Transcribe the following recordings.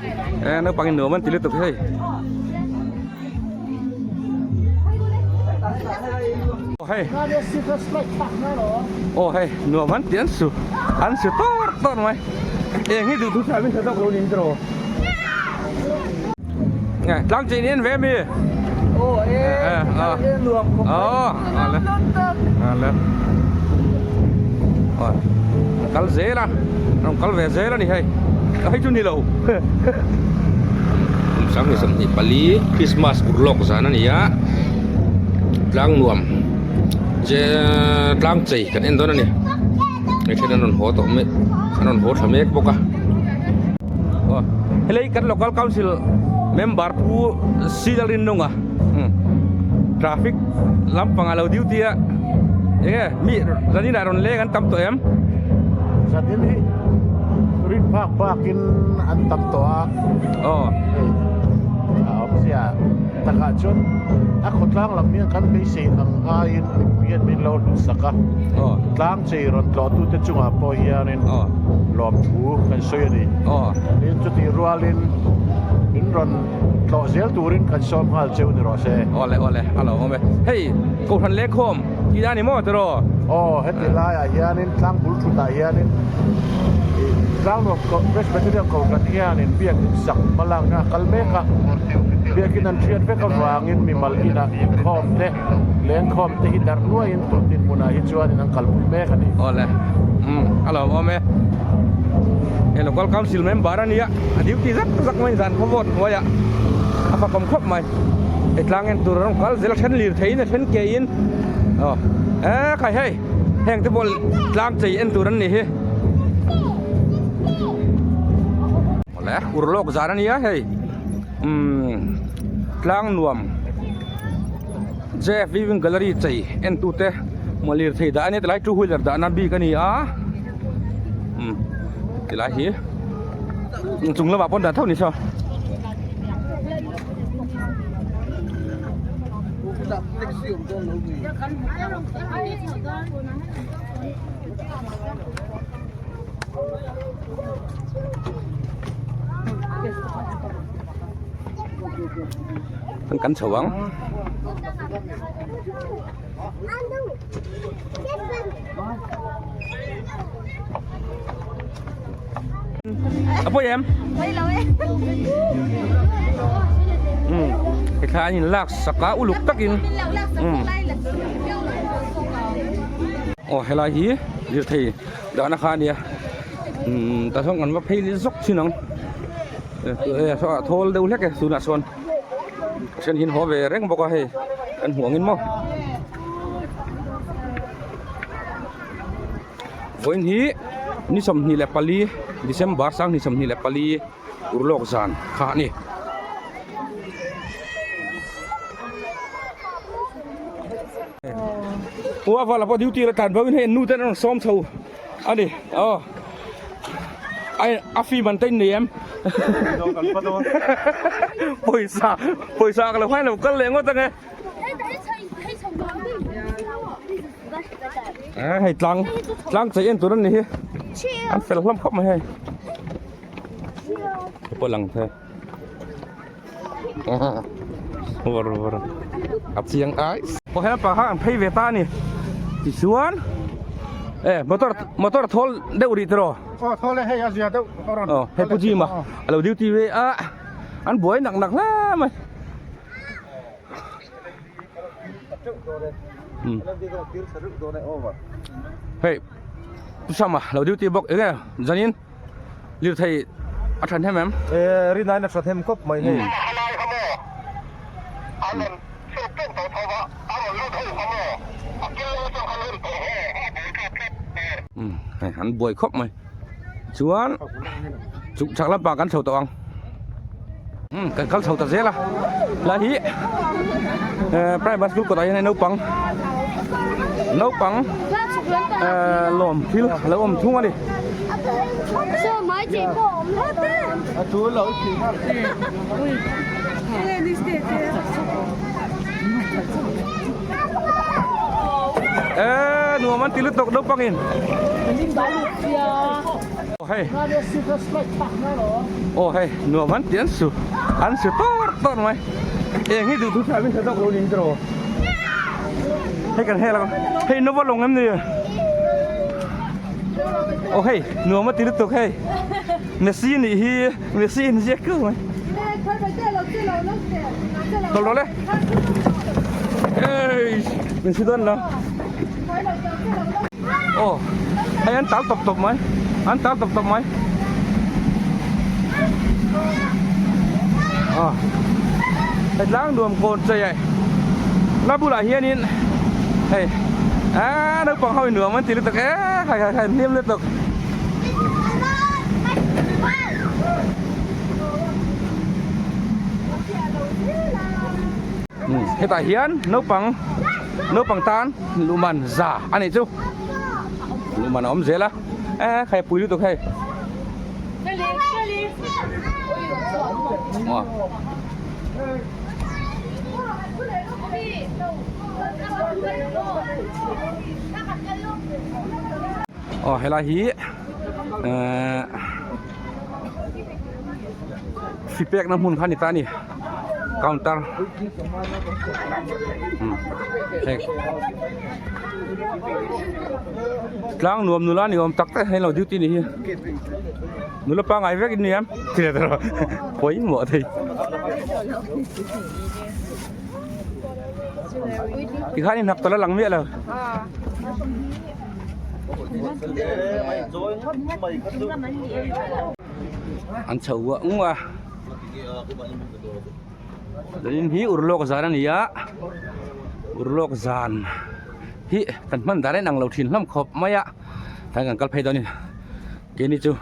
E naupang in nuam an ti lutuk hei. Aw hei. Aw hei nuam an ti an su an su tawr tawr mai. Eng hi duh thu tha min tha zawk lo niin tiraw. Nge tlang chin in ve mi. Aw e e nuam khawp mai. Aw ale. Ale. Aw kal zel a. Rawn kal ve zel a ni hei. Hei chu ni lo. Kum 2024 Christmas urlawk zan a ni a. Tlang nuam je tlang chei kan en dawn a ni. Hei then an rawn haw tawh mek an rawn haw tha mek bawk a. Aw helai kan local council member pu Sila Rinnunga traffic lampang a lo duty a enge mi zanin ah rawn leng an tam tawh em? Zanin hi rin phak bakin an tam tawh a. Aw. Hei a awmzia takah chuan a khawtlang lam hian kan beisei ang aiin mipui hian min lo hlutsak a. Aw. Tlang chei rawn tlawhtute chungah pawh hianin lawmthu kan sawi a ni. Aw. Tin chutih rualin min rawn tlawh zel turin kan sawm nghal cheu ni rawh se. Awle awle a lo awm e. Hei Kohhran Lengkhawm tih a ni maw tiraw? Aw heti laiah hianin tlang bul thutah hianin ih Tlangnuam Presbyterian Kohhran hianin biakin sak hma lakna a kal mek a. Biakin an hriat vek avangin mimal inah inkhawm te lengkhawm te hi darh nuaiin tun dinhmunah hi chuanin an kalpui mek a ni. Awle umm a lo awm e. He local council member a nia a duty zak zak mai zan khaw vote hnuaiah a fakawm khawp mai. Hei tlang en tur a rawn kal zel a then lir theiin a then ke in aw e khai hei heng te pawh tlang chei en tur an nih hi. Awle urlawk zan a nia hei umm tlang nuam. Jeff Viewing Gallery chei en tute maw lirthei dah a nia tilai two wheeler dahna bik a ni a umm tilai hi chung lamah pawn dah tho ni saw. Kan kan chho ang. A pawi em? Um he thla an in lak sak a uluk takin um aw helai hi lirthei dahna kha a nia umm tah sawn kan va phei zawk thin ang a thawl deuh hlek e tunah sawn a then hi an haw ve reng bawk a hei kan hmuh angin maw vawiin hi ni 24 December 2024 urlawk zan kha a ni. Pu a vala pawh duty la tlan bo in hei an nu ten an rawn sawm chho a ni aw ai a fee man te in nei em pawisa pawisa ka lo hmain lo kal leh ngawt ang e hei tlang tlang chei en tur an ni hi an fel hlawm khawp mai hei pawh lang the. War war a chiang ai aw helai pang kha an phei ve ta a ni tichuan e motor motor thawl deuh rih tiraw aw thawl e hei a zia deuh a rawn aw hei pu Jim a a lo duty ve a an buai nak nak hle mai hei pu Sama lo duty bawk enge zanin. Lirthei a than hem em? E rinaiin a tha hem khawp mai hei. Umm hei an buai khawp mai chuan chuk chhak lampang kan chho tawh ang umm kan kal chho ta zel a lai hi eh primary school kawtah hian hei naupang naupang eh lawm thil a lo awm thung a ni. Eh nuam an ti lutuk naupangin. hei aw hei nuam an ti an su an su tawr tawr mai eng hi duh thu thlai min hre zawk lo ning tiraw hei kan hel ang hei nova lawng em ni aw hei nuam a ti lutuk hei Messi nih hi Messi in ziak keuh mai tawlh rawh le eish min si dawn lo aw hei an tal tawp tawp mai an tal tawp tawp mai aw hei tlang nuam kawn chei ai la bulah hianin hei aaa naupang ho in nuam an ti lutuk e hai hai hai hlim lutuk. Hetah hian naupang naupang tan luhman za a nih chu luhman a awm zel a e khai pui lutuk hei Aw helai hi ehh hri pekna hmun kha a ni ta a ni counter umm heng tlang nuam nula ni awm tak tak hian lo duty ni hi nula pangai vek in ni em pawimawh thei. Tikhan in hnap tawlh a lang miah lo. An chho uah ngu a. Zanin hi urlawk zan a ni a. Urlawk zan hi kan hman dan a inang lo thin hlawm khawp mai a. Tlai kan kal phei dawn in keini chu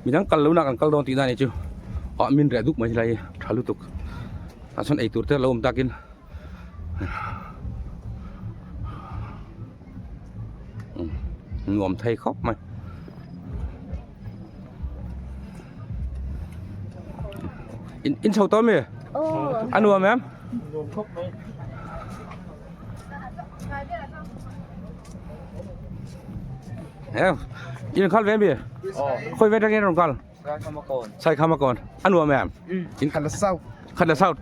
midang kal lohna kan kal dawn tihna a nih chu. Ah min reh duk mai helai hi tha lutuk. Tah chuan eitur te a lo awm takin nuam thei khawp mai. In in chho tawh ami? A nuam em? Nuam khawp mai. In kal ve ami? Khawi ve atangin rawn kal? Saikhama kawn a nuam em in khat la south khat la south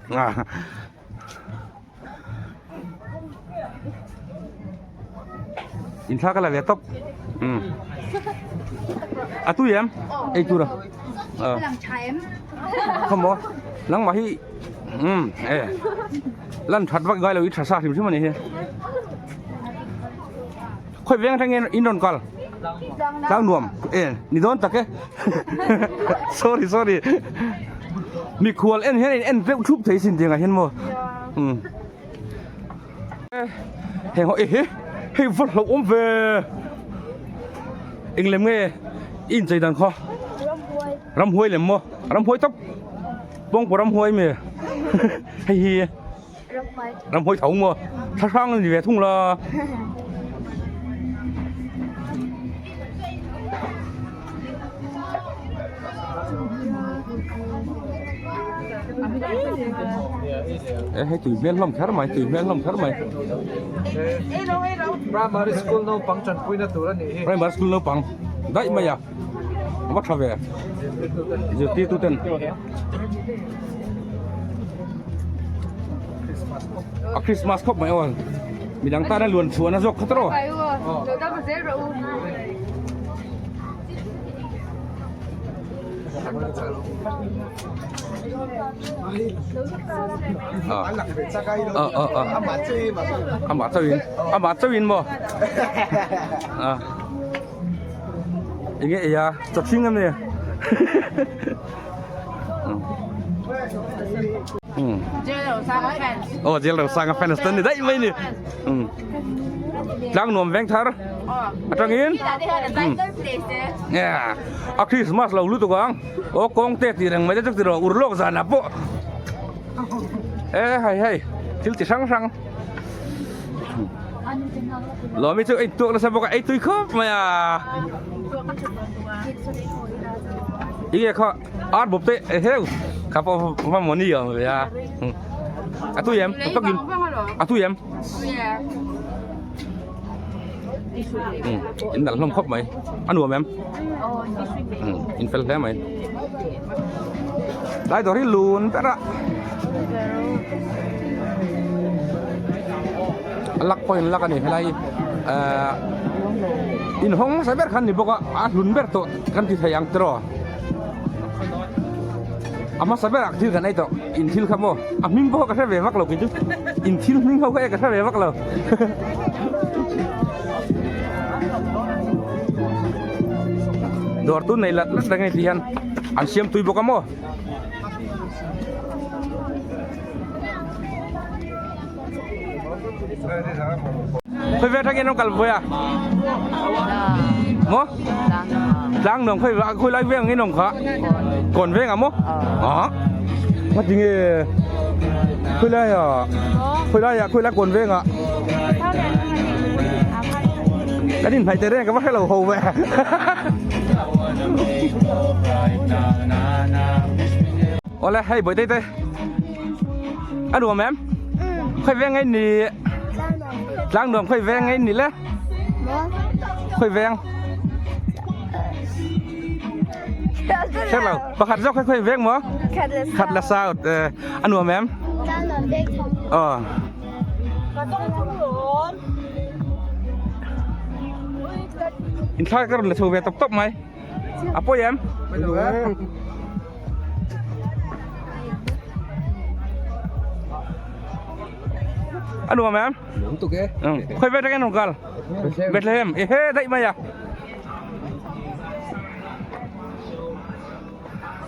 in thla ka la ve tawp a tui em ei tur a khaw maw nangmah hi e lan that vak ngai lo i tha sa hrim hrim a ni hi Khawi veng atangin in rawn kal? Tlang nuam. E, ni dawn tak e. Sorry, sorry. Mikhual en hian in en deuh thup thei sin tiangah hian maw. Um. Heng ho e he hei va hlauh awm ve. Eng lem nge i inchei dan khaw? Ramhuai lem maw? Ramhuai tawp. Pawngpaw ramhuai mi. Hei hi. Ramhuai tho maw? Thla hrang a ni ve thung la. Ê hei tui hmel hlawm kher mai, tui hmel hlawm kher mai. Primary school naupang tanpuina tur a nih hi. Primary school naupang daih mai a. A va tha ve. Zirtirtu ten. A Christmas khawp mai aw. Midang tana luan chhuah na zawk kha tawh. Amah chauhin amah chauhin maw enge ei a chaw hring a ni. Aw jail ro sanga fans te ni daih mai ni tlang nuam veng thar atangin a Christmas lo lutuk ang aw kawng te tih reng mai te chu ti rawh urlawk zanah pawh e hei hei thil chi hrang hrang Lawmi chu ei tuak nasa bawk a ei tui khawp mai a Enge kha ar bawp te eheu kha pawh va mawni ang ve a a tui em takin a tui em. Umm in nalh hlawm khawp mai a nuam em umm in fel hle mai tlai dawr hi lun ber a a lak pawh in lak a ni helai hi ahh inhawng hmasa ber kha an ni bawk a a hlun ber tawh kan ti thei ang tiraw. A hmasa berah thil kan ei tawh, in thil kha maw? A hming pawh ka hre ve vak lo kei chu, in thil hming ho kha e ka hre ve vak lo. Dawr tu nei lat lat reng a ni tih hian an siam tui bawk a maw? Khawi vel atangin an kal vawi a maw tlang nuam khawi khawi lai veng in awm kha kawn veng ah maw ah ngati nge khawi lai ah khawi lai ah khawi lai kawn veng ah kan inhnaih teh reng ka va hrelo ho ve Awle hei bawihte te a nuam em khawi veng nge ni tlang nuam khawi veng nge ni le khawi veng hriat lo pakhat zawk kha khawi veng maw khat la south a nuam em aw inthlak ka rawn la chho ve tawp tawp mai a pawi em A nuam em? Nuam tuk e. Khoi ve tangin kal. Bethlehem. E he daih mai a.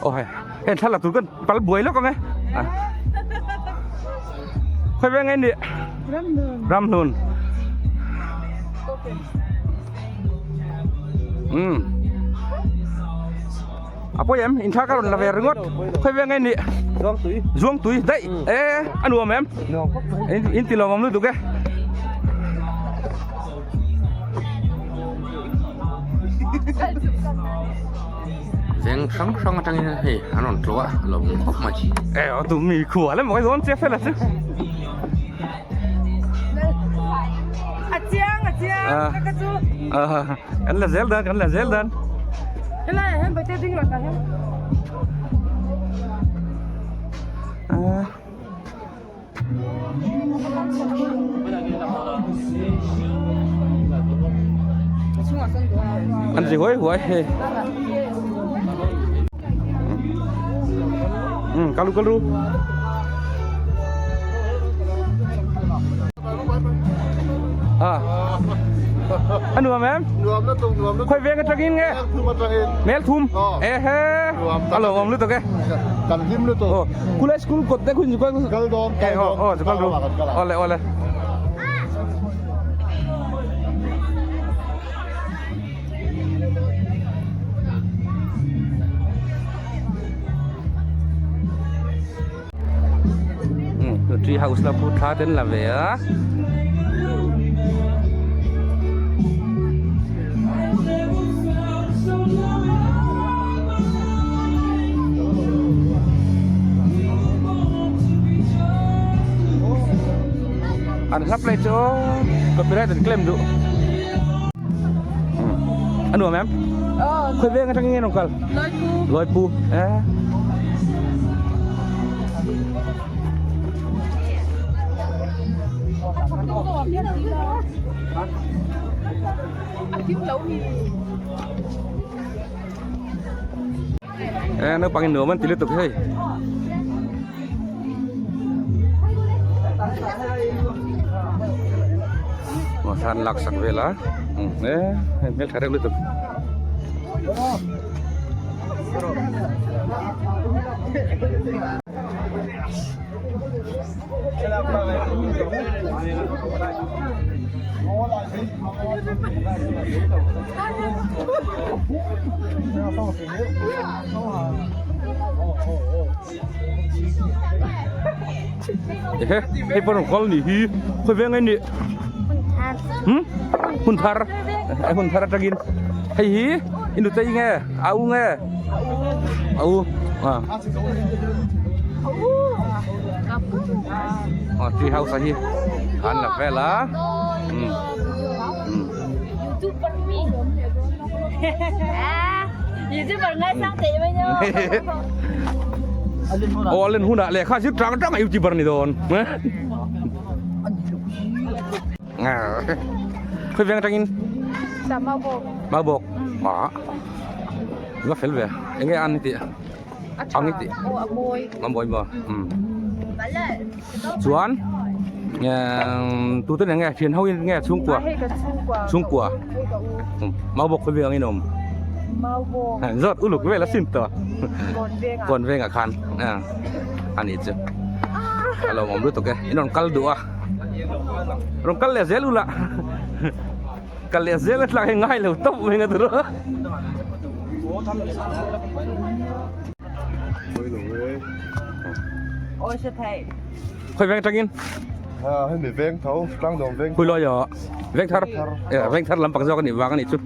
Ôi, heng thla la tur kan pal buai lawk ang e. Khoi ve nge ni? Ramhlun. Ramhlun. Um. A pawi em? Inthla ka rawn la ve ringawt. Khawi veng nge ni? Zuangtui. Zuangtui daih. E a nuam em? Nuam khawp mai. In in ti lawmawm lutuk e. Veng hrang hrang atangin hei an rawn tlawh a lawmawm khawp mai. E aw tu mi khua le maw dawn che fel a chu. A chiang a chiang ka chu. Kan la zel dan kan la zel dan. Helai ah hian bate ding lakah hian. An ri huai huai hei. Kalu kalu. A nuam em? Nuam na tung nuam na. Khoi veng atangin nge? Thum atangin. Mel thum. E he. A lo awm lutuk e. Kan hlim lutuk. Oh, kulai school kot te khun kal kal dawn kal dawn. Oh, kal dawn. Ole ole. Tree house la phu thla ten la ve a. An hla play chu copyright an claim duh. A nuam em? Khoi veng atangin nge rawn kal? Loipu. Loipu. Eh. Eh, naupang in nuam an ti lutuk hei. Aw thlan lak sak vel a e hei hmel tha reuh lutuk. Ehe hei pawh rawn kal nih hi khawi veng nge nih hmm hun thar hun thar atangin hei hi i nute nge a u nge a u a aw tree house a hi an la vel a um um. Aw a len hunah lehkha zir tang tang a youtuber ni dawn. Khawi veng atangin? Maubawk. Ah. Va fel ve. Enge an ni tih? Ang i tih. Aw a mawi. A mawi maw? Um. Chuan tute nen nge thian ho in nge chhungkua? Hei kan chhungkua. Chhungkua. Maubawk khawi veng angin a awm? Maubawk. Zawt uluk vel a sin tawh. Kawn vengah. Kawn vengah khan a nih chu. A lo awm lutuk e. In rawn kal duh a. Rawn kal leh zel ula. Kal leh zel a tlak hi ngai lo tawp mai nga tur. Khoi veng tangin? Ha hei mi veng tho, tlang dawm veng. Hui loi aw. Veng thar. Veng thar lampang zawk ani vang ani chu.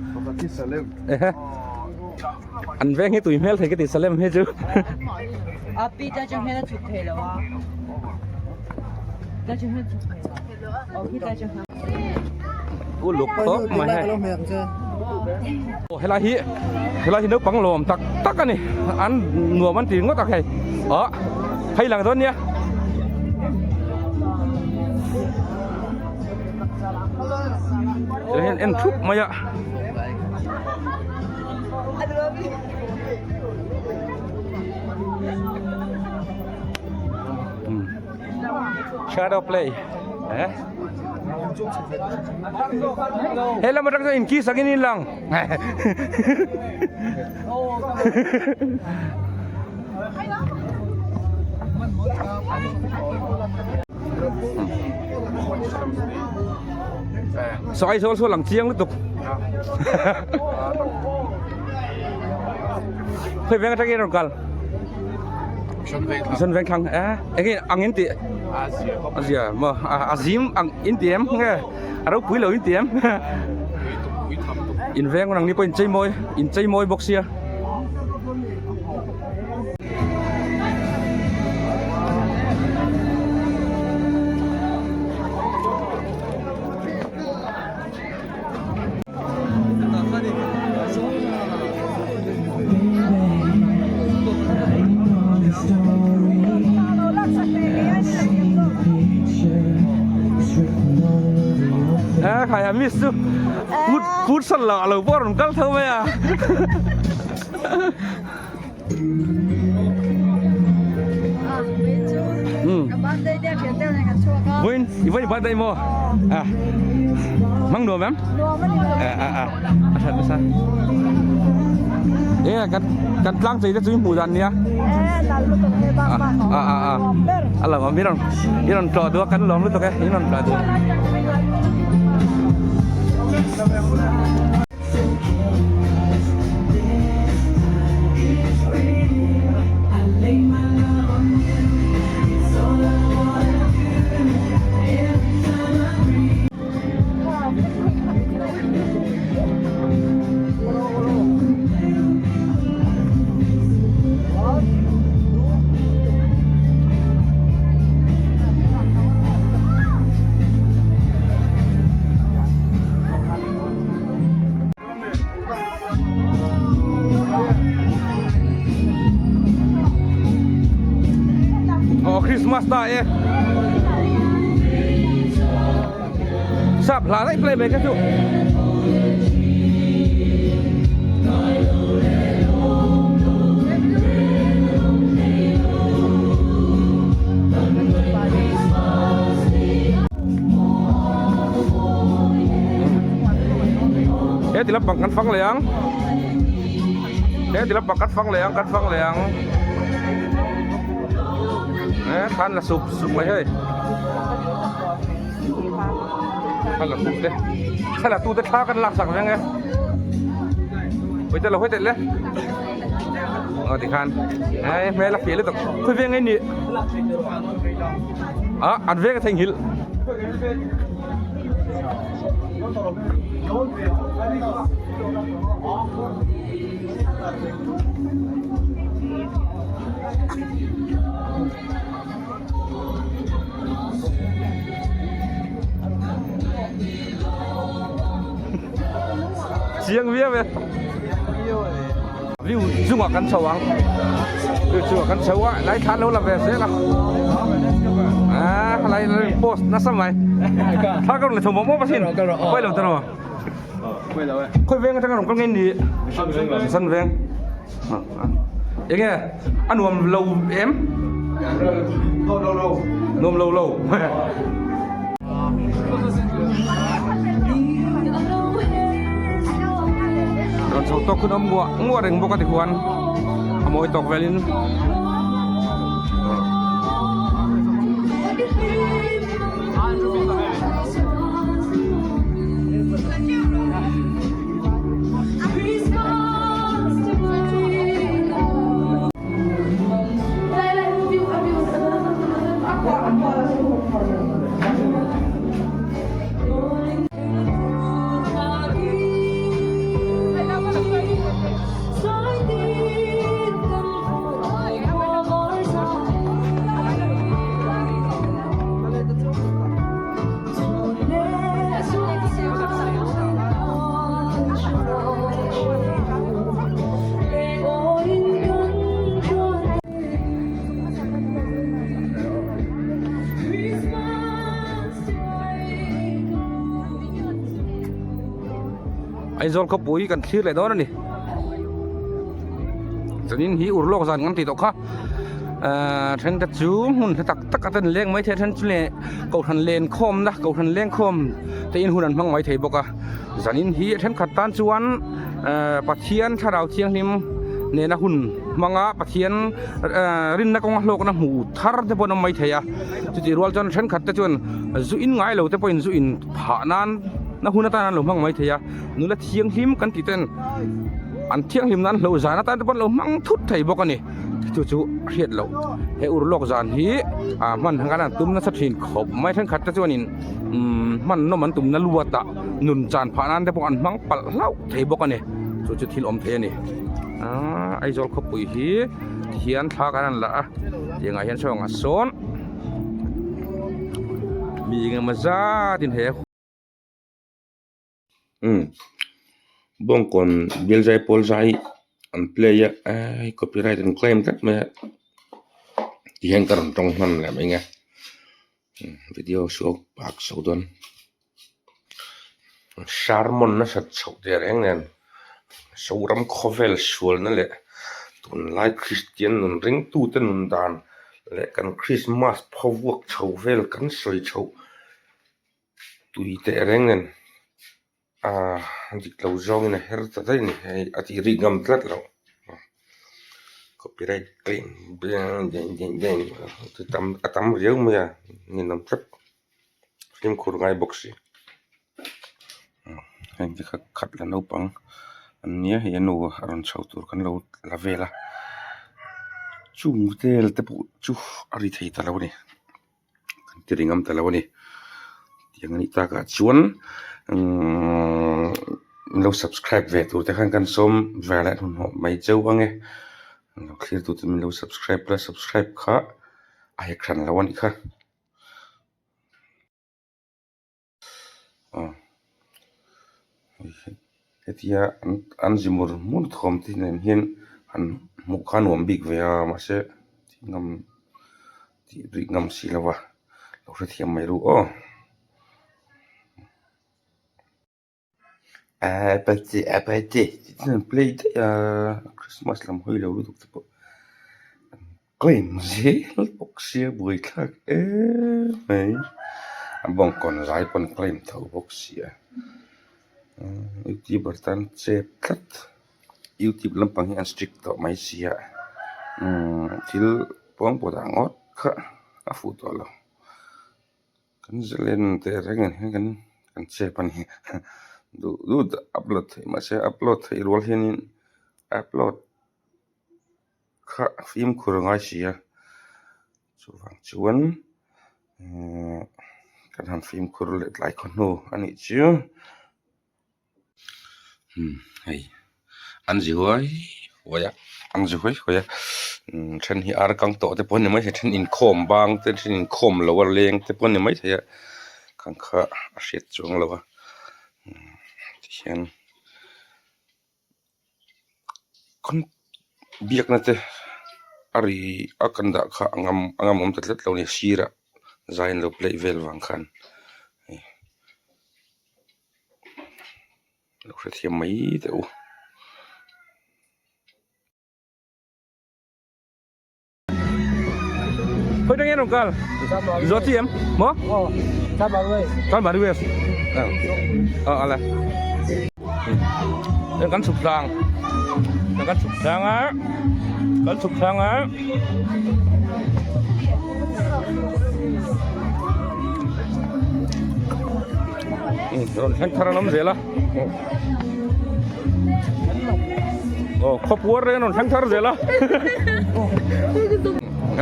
Ehe. An veng hi tui hmel thei ka ti Salem hi chu. A pi ta chang hian a chhuk thei lo a. Ta chang hian chhuk thei lo. Aw khi ta chang hian. Uluk khawp mai hei. Aw helai hi helai hi naupang lawm tak tak a ni. An nuam an ti ngawt a hei. Aw hei lang dawn nia. Tiang hian en thup mai a. Shadow play eh he lam atang chuan inkiss angin in lang Saw Aizawl saw lang chiang lutuk Khawi veng atangin rawn kal Sawn veng thlang eh enge ang in tih A zia maw a zim ang in ti em nge a ropui lo in ti em In veng rang ni pawh in chei mawi in chei mawi bawk sia. A khai a miss chu put put san lo a lo pawh a rawn kal tho mai a. Vawiin i vawiin birthday maw? A hmang nuam em? A a a a that nasa. E kan kan tlang chei te chu i hmuh dan nia. A a a a lo awm i rawn i rawn tlawh duh a kan lawm lutuk e i rawn tlawh duh. Aw Christmas ta e Sap hla daih play mai kha chu He ti lampang kan fang leh ang He ti lampang kan fang leh ang kan fang leh ang He khan la sup sup mai hei Khan la sup te Thla la tu te thla kan lak sak veng e Hoi te lo hoi te le Ờ thì khan Hey hmel a fiah lutuk Khawi veng nge ni Ah an veng a theihnghilh. Chiang viau e. View chungah kan chho ang. View chungah kan chho a, lai thla lo la ve zel a. Ah, lai lai post nasa mai. Thla ka rawn la chho mawp mawp asin. Pawi lo tawh. Khawi veng atanga rawn kal ngei ni? San veng. Enge a nuam lo em? Nuam lo lo. Rawn chho tawk hun awm nguah nguah reng bawk a tikhuan a mawi tawk velin. Aizawl khawpui kan thlir leh dawn a ni chuanin hi urlawk zan kan tih tawh kha ahh then te chu hmun hla tak tak a ten leng mai thei a then chu leh kohhran lenkhawmna kohhran lengkhawm te in hun an hmang mai thei bawk a zanin hi thenkhat tan chuan ehh Pathian thlarau thianghlim nena hun hmanga Pathian ehh rinna kawnga hlawkna hmu thar te pawh an awm mai thei a chutih rual chuan thenkhat te chuan zu in ngai lo te pawhin zu in phah nan na hun atan an lo hmang mai thei a nula thianghlim kan tih ten an thianghlim nan hlo zan atan te pawh an lo hmang thut thei bawk a ni. Chu chu hriat loh he ur lawk zan hi ah hman ang khan an tum nasa thin khawp mai thenkhat te chuanin umm hman nawm an tum na luat ah nun chan phah nan te pawh an hmang palh hlauh thei bawk a ni chu chu thil awm thei a ni aaa Aizawl khawpui hi tihian thla kan han la a tiang ah hian saw ang ah sawn mi engemaw zat in he. Umm bawngkawn bial zai pawl zai an play a eee copyright an claim tlat mai a tihian ka rawn tawng hman leh mai ang e video saw pak chho dawn sermon nasat chhoh teh reng nen Zoram khawvel sualna leh tunlai Kristian nun ringtute nun dan leh kan Krismas phavuak chho vel kan sawi chhoh. Tui teh reng nen aaa dik lo zawngin a her ta daih a ni hei a tih rik ngam tlat loh copyright claim a tam riau mai a ninawm tlat fimkhur ngai bawk si heng te kha khat la naupang an nia hei a nu a rawn chho tur kan lo la vel a chung vel te pawh chu a ri thei ta lo a ni. Kan ti ringam ta lo a ni tiang a nih takah chuan umm lo subscribe ve tur te khan kan sawm ve leh hmanhmawh mai cheu ang e lo thlir tu te min lo subscribe la subscribe kha a hek hran lo a nih kha. Aw hetia an zi mur mur thawm te nen hian han hmuh kha nuam bik ve a mahse tih ngam tih rih ngam si lo va lo hrethiam mai ru aw. Apache apache tih chu an play daih a christmas lam hawi lo lutuk te pawh an claim zel bawk sia buaithlak em mai a bawngkawn zai pawn claim tho bawk sia youtuber tan chep tlat youtube lampang hi an strict tawh mai sia umm thil pawngpaw dah ngawt kha a fuh tawh lo. Kan zalen teh reng ang hian kan kan chep a ni duh duh upload theih mahse upload theih rual hianin upload kha fimkhur a ngai si a chuvang chuan ehh kan han fimkhur leh tlai khaw hnu a nih chu. Umm hei an zi huai huai a an zi huai huai a umm then hi ar kang tawh te pawh a ni maithei then inkhawm bang te then inkhawm lo a leng te pawh a ni maithei a khang kha a hriat chuang lo a umm tihian. Biakna te a ri a kan dah kha a ngam a ngam awm ta tlat lo a ni sirah zai an lo play vel vang khan hei lo hrethiam mai teh u. Khoi dang en kal zo chi em mo Chanmari West ờ ala em kan chhuk tlang kan chhuk tlang a kan chhuk tlang a rawn thleng thar an awm zel a aw khawpuar reng an rawn thleng thar zel a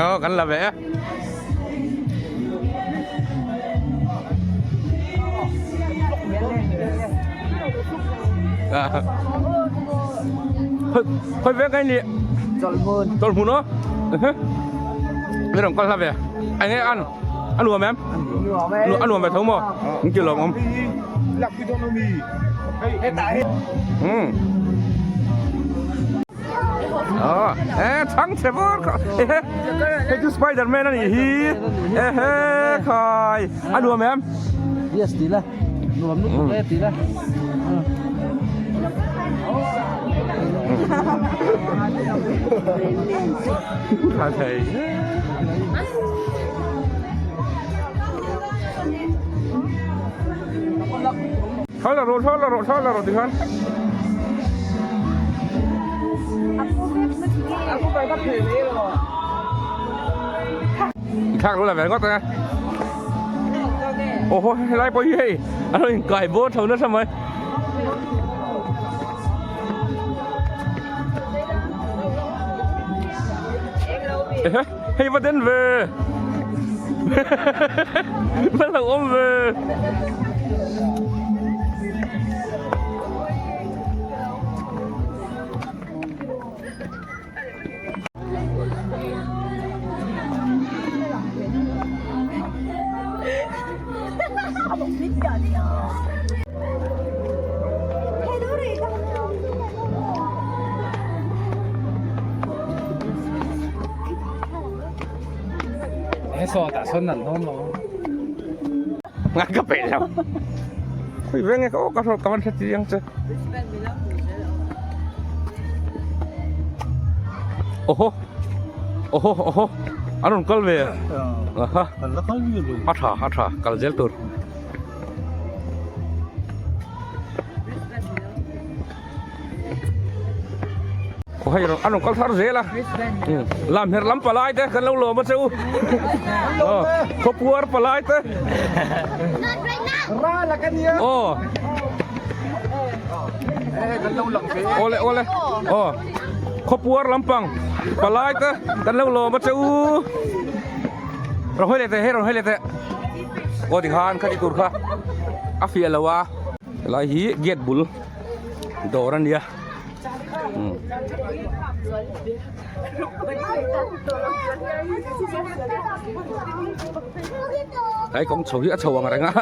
aw kan la ve e khoi vek anh ni Chawlhmun aw mi rawn kal hla ve anh nge an a nuam em a nuam ve tho maw in ti lawm awm e thang che vur kha hei chu spider man a nih hi ehe khai a nuam em yes ti la nuam lutuk e ti la tha thei Thla la rawh thla la rawh thla la rawh tikhan. I thlak lo la ve ngawt a. Oho helai pawh hi hei a lo inkai bawr tho nasa mai. Hei va den ve va lo awm ve Ngai ka peih lo Khui veng e ka aw ka hrawt ka van hre chiang che Oho Oho oho an rawn kal ve aha a tha a tha kal zel tur. Hei a rawn kal thar zel a lam her lam palai te kan lo lawm a che u khawpuar palai te aw awle awle aw khawpuar lampang palai te kan lo lawm a che u rawn hawi leh teh hei rawn hawi leh teh aw tikhan khati tur kha a fiah lo a helai hi gate bul. Dawr a nia Tlai kawng chho hi a chho ang reng a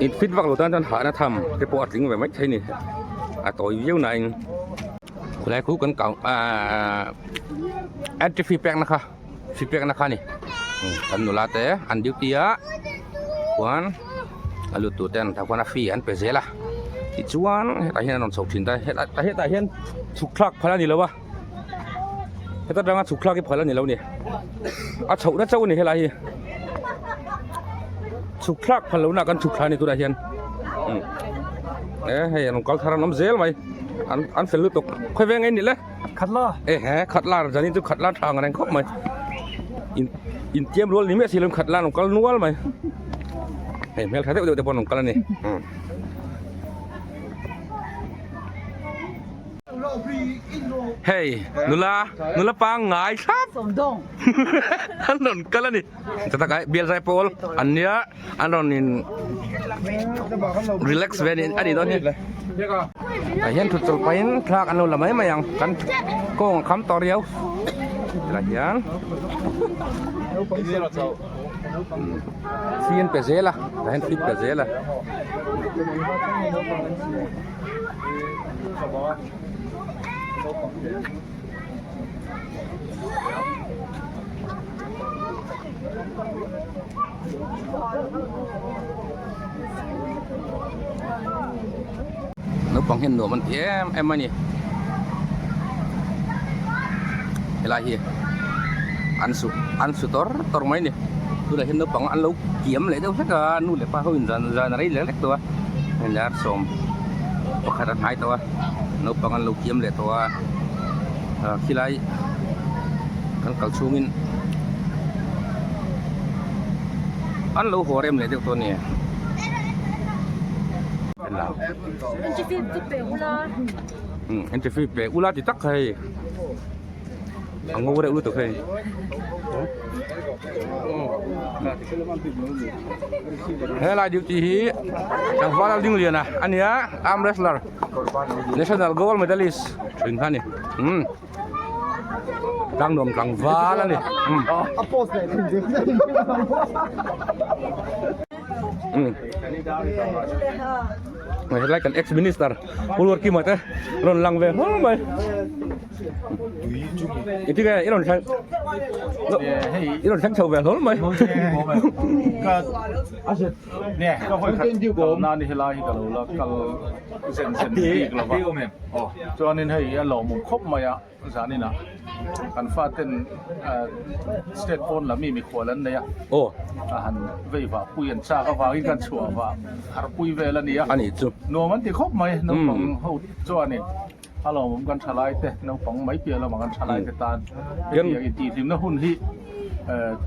in fit vak lo tan chuan hahna tham te pawh a tling ve mai thei a ni a tawi viau na in khulai khu kan kau ahh entry fee pek na kha. Hri pekna kha a ni kan nula te an duty a khuan a lut tur te an khuan a fee an pe zel a tichuan hetah hian an rawn chho thin ta a hetah hian chhuk thlak phal a ni lo a heta tanga chhuk thlak hi phal a ni lo a ni a chhoh na chauh a ni helai hi chhuk thlak phal lohna ah kan chhuk thla a ni tunah hian e hei an rawn kal thar an awm zel mai an fel lutuk khawi veng eng ni le. Khat la. E he khat la zanin chu khat la tha ang reng khawp mai. In in tiam rual ni miah si lo khat la an kal nual mai. Hei hmel tha deuh deuh te pawh an kal a ni. Hei nula nula pangngai thlap an rawn kal a ni. Chutah kai bial zai pawl an nia an rawn in relax ve a ni dawn hi tah hian thut chawlh pahin thlalak an lo la mai mai ang kan kawng a kham tawh riau tilai hian thi an pe zel a tah hian thi an pe zel a. Naupang hian nuam an ti em em a ni helai hi an su an su tawr tawr mai a ni tunah hian naupang an lo kiam leh deuh hlek a nu leh pa ho in zan zan a rei lek lek tawh a hei lar sawm pakhat a hnai tawh a naupang an lo kiam leh tawh a ah khilai kan kal chhungin an lo haw rem leh deuh tawh a ni. Entry fee pe ula ti tak hei a ngo reuh lutuk hei helai duty hi tlangval a ding lian a ania arm wrestler national gold medalist thin kha a ni umm tlangnuam tlangval a ni umm. Helai kan ex minister Pulwar Kima te rawn lang ve hlawm mai iti nge i rawn thleng i rawn thleng chho ve hlawm mai chuanin hei a lawmawm khawp mai a. Zaninah kan faten state pawn lam mi mikhual an nei a, a han vei vah pui an chak avangin kan chhuah vah har pui vel a ni a, nuam an ti khawp mai naupang ho chuanin a lawmawm kan thalai te naupang mai piah lamah kan thalai te tan hetiang intihhlimna hun hi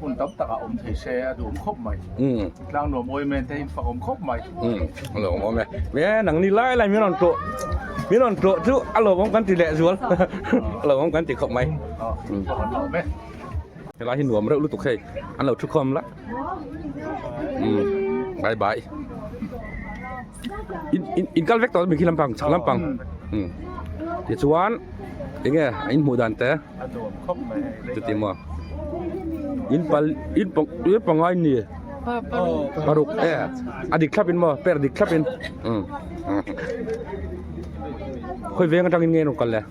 hun tam takah awm thei se a duhawm khawp mai, tlang nuam awih te in fakawm khawp mai. A lawmawm e. Me nang ni lai lai min rawn tlawh min rawn tlawh chu a lawmawm kan ti leh zual a lawmawm kan ti khawp mai. Helai hi nuam reuh lutuk hei an lo thu khawm la. Bye bye. In in in kal vek tawh mi khi lampang chhak lampang. Tichuan enge in hmuh dan te. A nuam khawp mai hei. Chuti maw. In pal in pang in pangai ni. Paruk e a dik thlap in maw per dik thlap in. Um. Khoi veng atang in nge rawn kal le.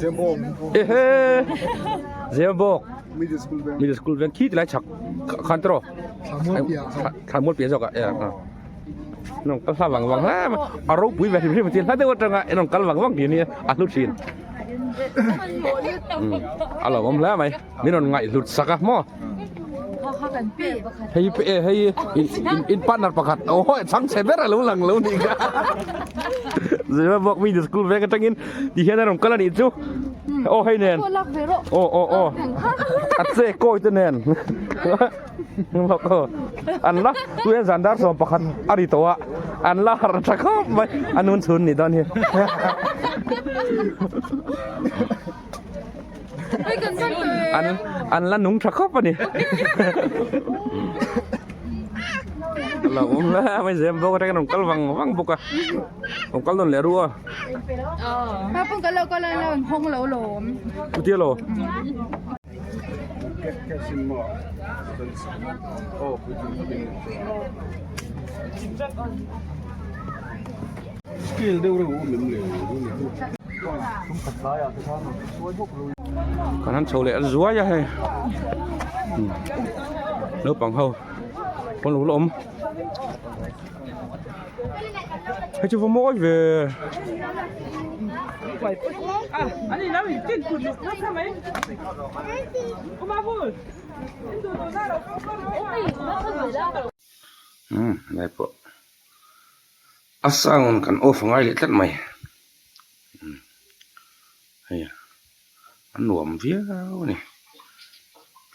Zembawk. Ehe. Zembawk. Middle school veng. Middle school veng khi tilai chhak khan tro. Thlamual piah zawk. Thlamual piah zawk a e. Nong kal hla vang vang hle mai a ropui ve hrim hrim a ti hla deuh atanga en rawn kal vang vang tih ania a hlu thin a lo awm hle mai min rawn ngaih hlut sak a maw hei hei in partner pakhat aw chhang chhe ber a lo lang lo nih kha zirna bawk mi school veng atangin ti hian a rawn kal a nih chu aw hei nen aw aw aw a che kawi te nen. An la tuian zan dar 11 a ri tawh a an la harh tha khawp mai a nun chhun ni dawn hi an an la nung tha khawp a ni lo awm la mai zem bawk atangin rawn kal vang vang bawk a rawn kal nawn leh ru a chutia lo. Kan han chho leh zuai a hei naupang ho pawn lo la awm hei chu va mawi ve. Umm helai pawh a sound kan off a ngai leh tlat mai umm hei a nuam viau a ni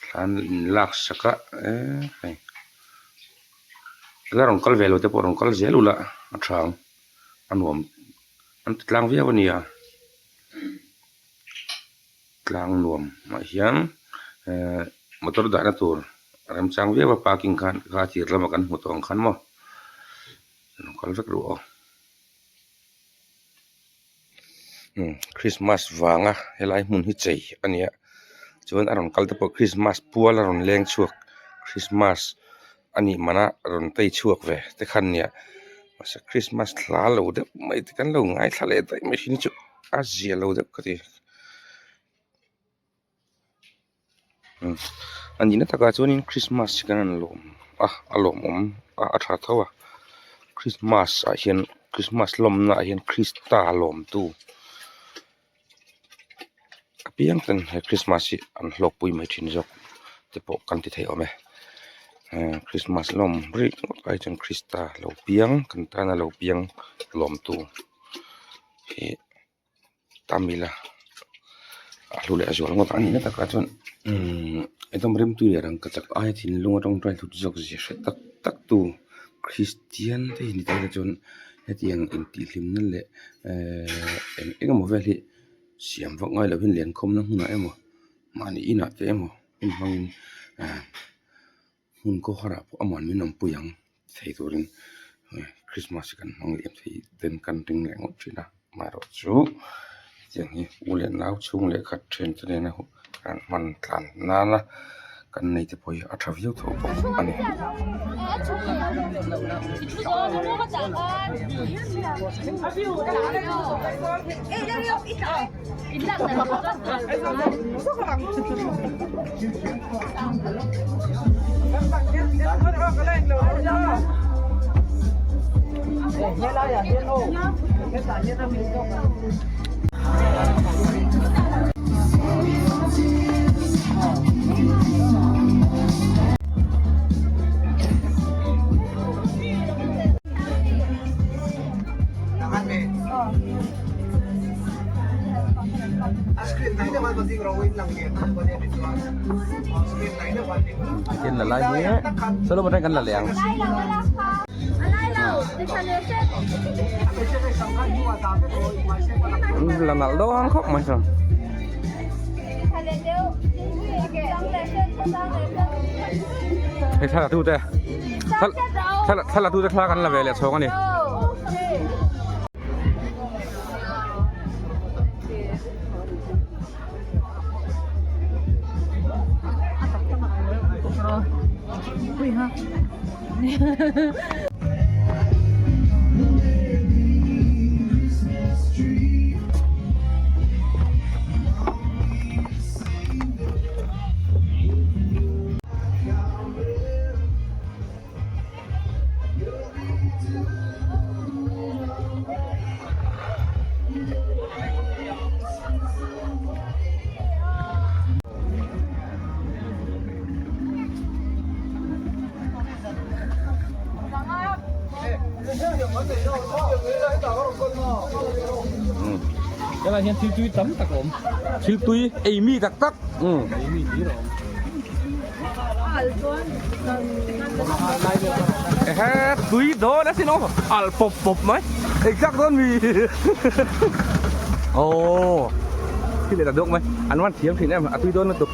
thlan in lak sak a eee hei la rawn kal ve lo te pawh rawn kal zel ula a tha ang a nuam an ti tlang viau a nia. Tlang nuam ah hian ehh motor dahna tur remchang viau a parking khan kha a tir lamah kan hmu tawh ang khan maw lo kal vek ru aw umm christmas vanga helai hmun hi chei a ni a chuan a rawn kal te pawh christmas pual a rawn leng chhuak christmas a nih manah rawn tei chhuak ve te khan nia. Mahse Christmas hla lo deuh mai te kan lo ngaithla leh daih mai thin chu a zia lo deuh ka ti. A nihna takah chuanin Christmas hi kan rawn lawm a a lawmawm a a tha tho a Christmas ah hian Christmas lawmna ah hian Krista lawmtu apiang ten he Christmas hi an hlawkpui mai thin zawk te pawh kan ti thei awm e Christmas lawm rih ngawt ai chuan Krista lo piang kan tana lo piang lawmtu hi. Tam ila a hlu leh a zual ngawt a nihna takah chuan umm hetam rimtui leh rangkachak aia thinlung atang tawng hlut zawk zia hre tak tak tu Kristian te hi ni ta ila chuan hetiang intihhlimna leh ehh eng eng emaw vel hi siam vak ngai lovin lenkhawmna hmunah emaw mahni inah te emaw hun hmangin ehh hmun khawharah pawh aman min awmpui ang thei turin Christmas hi kan hmang leh thei ten kan ring leh ngawt thin a amaherawh chu hetiang hi u leh nau chhung leh khat thian te nena kan hman tlan nana kan nei te pawh hi a tha viau tho bawk a ni. Tin la lai hi salo atang kan la leh ang. La nalh dawn khawp mai chuan. Hei thla la tu te thla la tu te thla kan la ve leh chhawng a ni. Helai hian thil tui tam tak a awm. Thil tui ei mi tak tak. Ei mi hlir a awm. Ehe tui dawn asin aw alh pawp pawp mai exact dawn mi aw thil leh ta deuh mai an van thiam thin em a tui dawn lutuk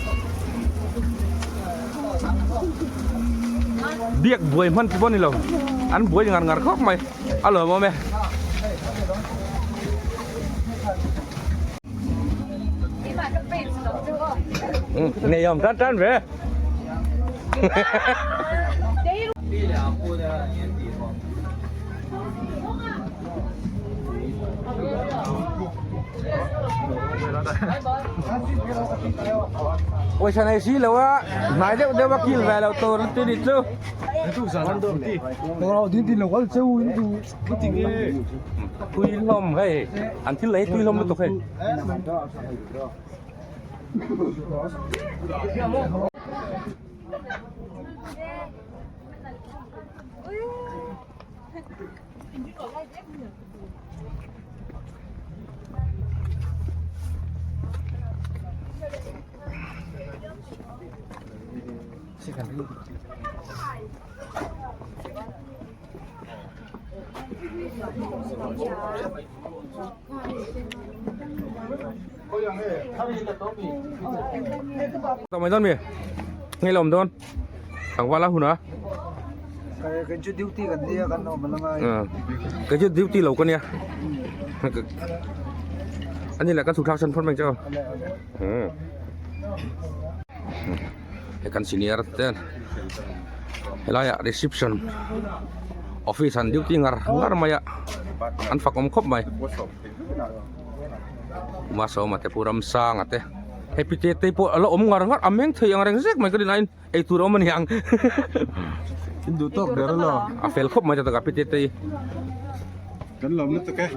biak buai hman te pawh a ni lo an buai ngar ngar khawp mai a lawmawm e. Nei awm tan tan ve. Pawisa nei si lo a, hnai deuh deuh a kil ve lo tur ti ni chu. Tui hlawm hei, an thil lei tui hlawm lutuk hei. Tawh mai dawn mi? Nge la awm dawn? Tlangval a hun a. Kei chu duty kan nia kan awm ala ngai. Kei chu duty lo ka nia. Ani lah kan chhuk thlak san phawt mai ang che aw. He kan senior ten helaiah reception. Office an duty ngar ngar mai a an fak awm khawp mai. Masawma te Pu Ramsanga te happy te te pawh a la awm ngar ngar a meng thei ang reng zek mai ka rin aiin eitur a awm a ni ang. In duh tawk der alo. A fel khawp mai ta tak a pi te te hi. Kan lawm lutuk e.